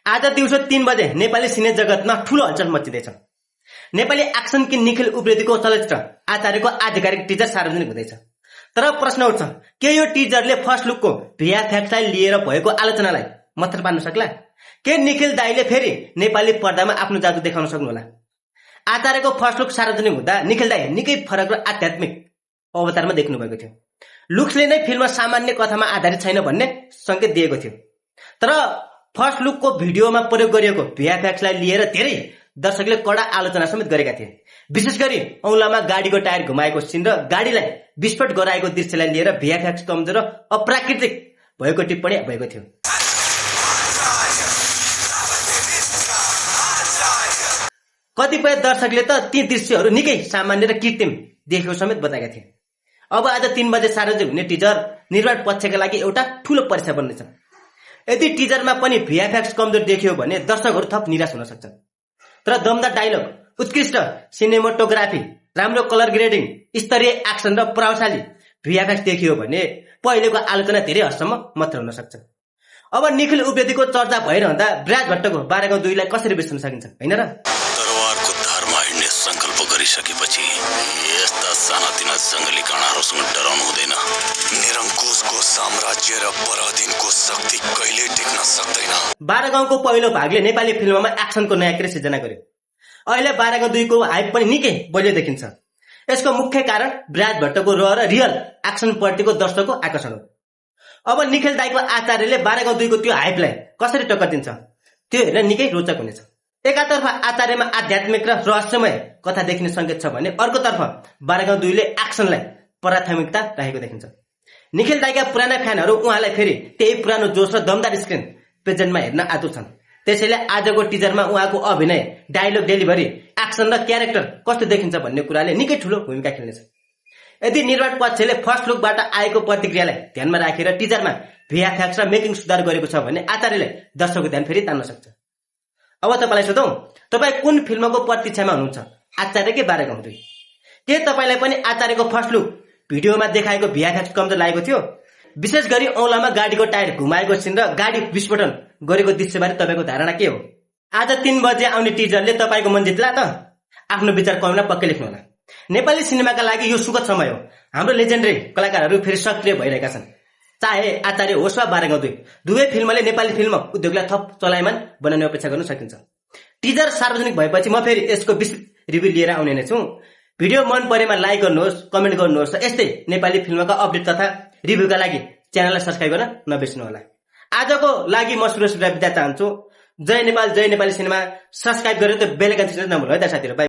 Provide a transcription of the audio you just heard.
आज दिउँसो 3 बजे नेपाली सिने जगतमा ठूलो हलचल मचिँदैछ। नेपाली एक्सन किङ निखिल उप्रेतीको चलचित्र आचार्यको आधिकारिक टिजर सार्वजनिक हुँदैछ। तर प्रश्न उठ्छ, के यो टिजरले फर्स्ट लुकको भिएफएक्सलाई लिएर भएको आलोचनालाई मत्थर पार्न सक्ला? के निखिल दाइले फेरि नेपाली पर्दामा आफ्नो जादु देखाउन सक्नुहोला? आचार्यको फर्स्ट लुक सार्वजनिक हुँदा निखिल दाइ निकै फरक र आध्यात्मिक अवतारमा देख्नु भएको थियो। लुक्सले नै फिल्ममा सामान्य कथामा आधारित छैन भन्ने संकेत दिएको थियो। तर फर्स्ट लुकको भिडियोमा प्रयोग गरिएको भिएफएक्सलाई लिएर धेरै दर्शकले कडा आलोचना समेत गरेका थिए। विशेष गरी औंलामा गाडीको टायर घुमाएको सिन र गाडीलाई विस्फोट गराएको दृश्यलाई लिएर भिएफएक्स कमजोर र अप्राकृतिक भएको टिप्पणी भएको थियो। कतिपय दर्शकले त ती दृश्यहरू निकै सामान्य र कृत्रिम देखेको समेत बताएका थिए। अब आज 3 बजे सार्वजनिक हुने टिजर निर्माण पक्षका लागि एउटा ठूलो परीक्षा बन्नेछ। यदि टिजरमा पनि भिएफएक्स कमजोर देखियो भने दर्शकहरू थप निराश हुन सक्छन्। तर दमदार डायलग, उत्कृष्ट सिनेमाटोग्राफी, राम्रो कलर ग्रेडिङ, स्तरीय एक्सन र प्रभावशाली भिएफएक्स देखियो भने पहिलेको आलोचना धेरै हदसम्म मात्र हुन सक्छ। अब निखिल उप्रेतीको चर्चा भइरहँदा ब्राज भट्टको 12 गाउँ 2 लाई कसरी बिर्सन सकिन्छ, हैन र? तरवारको धारमा हिँड्ने संकल्प गरिसकेपछि यस्ता सानातिना जंगली काँडाहरूसँग डराउनु हुँदैन। निरङ्कुशको साम्राज्य र पराधीनको शक्ति कहिले टिक्न सक्दैन। 12 गाउँको पहिलो भागले नेपाली फिल्ममा एक्सनको नयाँ क्रेज सिर्जना गर्यो। अहिले 12 गाउँ 2 को हाइप पनि निकै बलियो देखिन्छ। यसको मुख्य कारण ब्राज भट्टको र रियल एक्सन प्रतिको दर्शकको आकर्षण हो। अब निखिल दाइको आचार्यले 12 गाउँ 2 को त्यो हाइपलाई कसरी टक्कर दिन्छ, त्यो हेर्न निकै रोचक हुनेछ। एकातर्फ आचार्यमा आध्यात्मिक र रहस्यमय कथा देखिने संकेत छ भने अर्कोतर्फ 12 गाउँ 2 ले एक्सनलाई प्राथमिकता राखेको देखिन्छ। निखिल दाइका पुराना फ्यानहरू उहाँलाई फेरि त्यही पुरानो जोश र दमदार स्क्रिन प्रेजेन्टमा हेर्न आतुर छन्। त्यसैले आजको टिजरमा उहाँको अभिनय, डायलग डेलिभरी, एक्सन र क्यारेक्टर कस्तो देखिन्छ भन्ने कुराले निकै ठूलो भूमिका खेल्नेछ। यदि निर्माण पक्षले फर्स्ट लुकबाट आएको प्रतिक्रियालाई ध्यानमा राखेर टिजरमा भिएफएक्स र मेकिङ सुधार गरेको छ भने आचार्यले दर्शकको ध्यान फेरि तान्न सक्छ। अब तपाईलाई सोधौं, तपाई कुन फिल्मको प्रतीक्षामा हुनुहुन्छ, आचार्य के 12 गाउँ 2? के तपाईलाई पनि आचार्यको फर्स्ट लुक भिडियोमा देखाएको भिएफएक्स कमजोर लागेको थियो? विशेष गरी औंलामा गाडीको टायर घुमाएको सिन र गाडी विस्फोटन गरेको दृश्यबारे तपाईको धारणा के हो? आज 3 बजे आउने टिजरले तपाईको मन जित्ला त? आफ्नो विचार कमेन्टमा पक्कै लेख्नु होला। नेपाली सिनेमाका लागि यो सुखद समय हो। हाम्रो लेजेन्डरी कलाकारहरू फेरि सक्रिय भइरहेका छन्। चाहे आचार्य होस् वा 12 गाउँ 2, दुवै फिल्मले नेपाली फिल्म उद्योगलाई थप चलायमान बनाउने अपेक्षा गर्न सकिन्छ। टिजर सार्वजनिक भएपछि म फेरि यसको विस्तृत रिभ्यू लिएर आउने नै छु। भिडियो मन परेमा लाइक गर्नुहोस्, कमेन्ट गर्नुहोस् र यस्तै नेपाली फिल्मका अपडेट तथा रिभ्यूका लागि च्यानललाई सब्स्क्राइब गर्न नबिर्सनु होला। आजको लागि म सुरेश बिदा चाहन्छु। जय नेपाल, जय नेपाली सिनेमा। सब्स्क्राइब गरेर त्यो बेल आइकन थिच्न नभुल्नु है त साथीहरु।